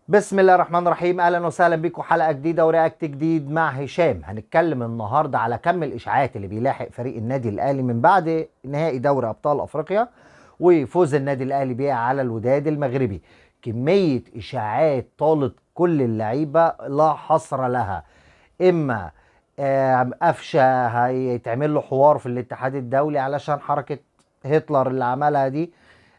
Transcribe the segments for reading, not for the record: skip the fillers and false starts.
بسم الله الرحمن الرحيم. اهلا وسهلا بكم، حلقة جديدة و react جديد مع هشام. هنتكلم النهارده على كم الاشاعات اللي بيلاحق فريق النادي الاهلي من بعد نهائي دوري ابطال افريقيا وفوز النادي الاهلي بيها على الوداد المغربي. كمية اشاعات طالت كل اللعيبة لا حصر لها. اما قفشه هيتعمل له حوار في الاتحاد الدولي علشان حركة هتلر اللي عملها دي،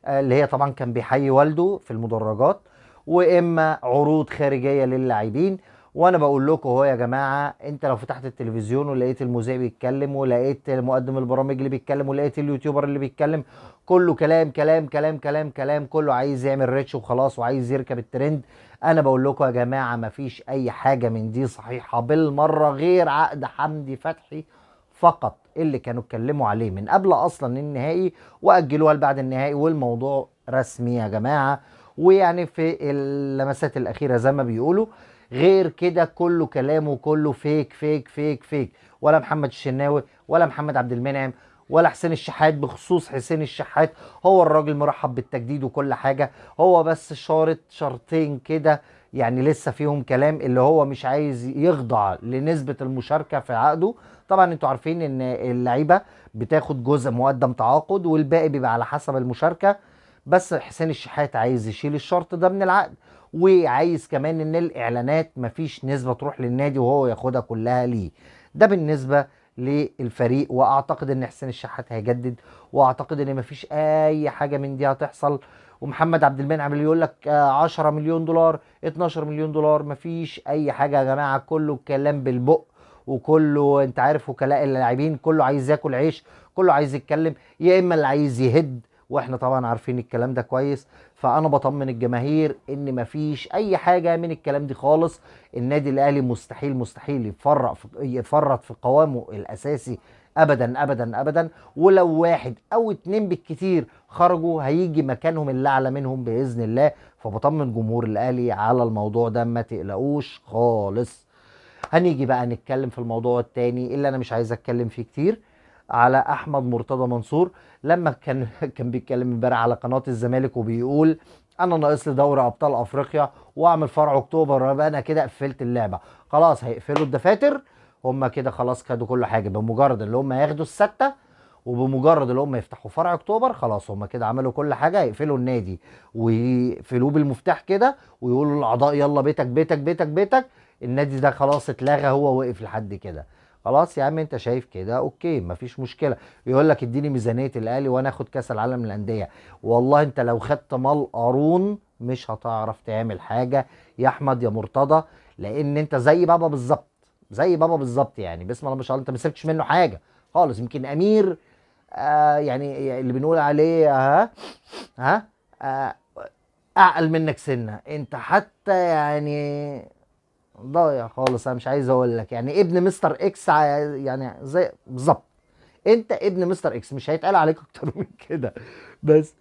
اللي هي طبعا كان بيحيي والده في المدرجات، واما عروض خارجية للاعبين. وانا بقول لكم اهو يا جماعة، انت لو فتحت التلفزيون ولقيت المذيع بيتكلم، ولقيت مقدم البرامج اللي بيتكلم، ولقيت ال YouTuber اللي بيتكلم، كله كلام كلام كلام كلام كلام، كله عايز يعمل reach وخلاص وعايز يركب الترند. انا بقول لكم يا جماعة مفيش اي حاجة من دي صحيحه بالمرة، غير عقد حمدي فتحي فقط اللي كانوا اتكلموا عليه من قبل اصلا النهائي واجلوها لبعد النهائي، والموضوع رسمي يا جماعة، ويعني في اللمسات الاخيرة زي ما بيقولوا. غير كده كله كلامه كله fake fake fake fake. ولا محمد الشناوي ولا محمد عبد المنعم ولا حسين الشحات. بخصوص حسين الشحات، هو الراجل مرحب بالتجديد وكل حاجة، هو بس شارط شرطين كده يعني لسه فيهم كلام، اللي هو مش عايز يخضع لنسبة المشاركة في عقده. طبعا انتوا عارفين ان اللعيبة بتاخد جزء مقدم تعاقد والباقي بيبقى على حسب المشاركة، بس حسين الشحات عايز يشيل الشرط ده من العقد، وعايز كمان ان الاعلانات مفيش نسبة تروح للنادي وهو ياخدها كلها ليه. ده بالنسبة للفريق، واعتقد ان حسين الشحات هيجدد، واعتقد ان مفيش اي حاجة من دي هتحصل. ومحمد عبد المنعم اللي يقول لك 10 مليون دولار 12 مليون دولار، مفيش اي حاجة يا جماعة، كله كلام بالبق، وكله انت عارف وكلاء اللاعبين كله عايز ياكل عيش، كله عايز يتكلم، يا اما اللي عايز يهد، واحنا طبعا عارفين الكلام ده كويس. فانا بطمن الجماهير ان مفيش اي حاجة من الكلام دي خالص. النادي الاهلي مستحيل مستحيل يفرط في قوامه الاساسي ابدا ابدا ابدا، ولو واحد او اتنين بالكتير خرجوا هيجي مكانهم اللي اعلى منهم باذن الله. فبطمن جمهور الاهلي على الموضوع ده، ما تقلقوش خالص. هنيجي بقى نتكلم في الموضوع التاني اللي انا مش عايز اتكلم فيه كتير، على احمد مرتضى منصور. لما كان بيتكلم امبارح على قناة الزمالك وبيقول انا ناقص لي دوري ابطال افريقيا واعمل فرع اكتوبر، يبقى انا كده قفلت اللعبة. خلاص هيقفلوا الدفاتر، هم كده خلاص خدوا كل حاجة. بمجرد اللي هم ياخدوا الستة وبمجرد اللي هم يفتحوا فرع اكتوبر، خلاص هم كده عملوا كل حاجة. هيقفلوا النادي ويقفلوه بالمفتاح كده ويقولوا للاعضاء يلا بيتك بيتك بيتك بيتك. النادي ده خلاص اتلغى، هو وقف لحد كده. خلاص يا عم انت شايف كده، okay مفيش مشكلة. يقول لك اديني ميزانية الاهلي وانا اخد كاس العالم للاندية. والله انت لو خدت مال قارون مش هتعرف تعمل حاجة يا احمد يا مرتضى، لان انت زي بابا بالظبط، زي بابا بالظبط، يعني بسم الله ما شاء الله انت ما سبتش منه حاجة خالص. يمكن امير يعني اللي بنقول عليه ها ها اعقل منك سنة، انت حتى يعني ضايع خالص. انا مش عايز اقول لك يعني ابن مستر اكس، يعني زي بالظبط انت ابن مستر اكس، مش هيتقال عليك اكتر من كده. بس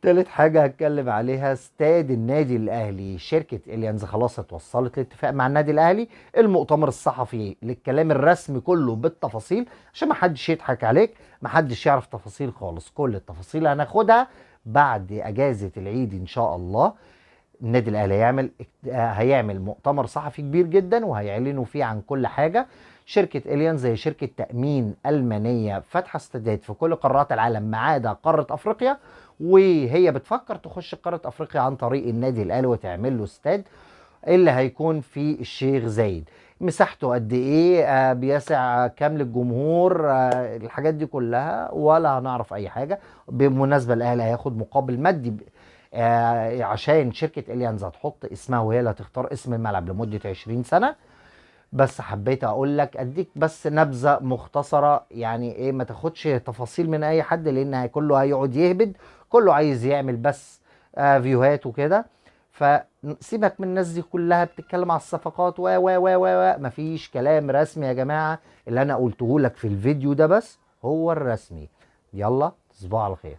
تالت حاجة هتكلم عليها استاد النادي الاهلي. شركة اليانز خلاص اتوصلت لاتفاق مع النادي الاهلي. المؤتمر الصحفي للكلام الرسمي كله بالتفاصيل عشان ما حدش يضحك عليك، ما حدش يعرف تفاصيل خالص. كل التفاصيل هناخدها بعد اجازه العيد ان شاء الله. النادي الاهلي هيعمل مؤتمر صحفي كبير جدا وهيعلنوا فيه عن كل حاجة. شركة اليانز هي شركة تامين المانية فاتحة استادات في كل قارات العالم ما عدا قارة افريقيا، وهي بتفكر تخش قارة افريقيا عن طريق النادي الاهلي وتعمل له استاد اللي هيكون في الشيخ زايد. مساحته قد ايه، بيسع كام للجمهور، الحاجات دي كلها ولا هنعرف اي حاجة. بالمناسبة الاهلي هياخد مقابل مادي عشان شركة اليانز هتحط اسمها وهي اللي هتختار اسم الملعب لمدة 20 سنة. بس حبيت اقول لك اديك بس نبذة مختصرة، يعني ايه ما تاخدش تفاصيل من اي حد لان كله هيقعد يهبد، كله عايز يعمل بس فيوهات وكده. فسيبك من الناس دي كلها بتتكلم على الصفقات و و و و مفيش كلام رسمي يا جماعة. اللي انا قلته لك في الفيديو ده بس هو الرسمي. يلا تصبحوا على خير.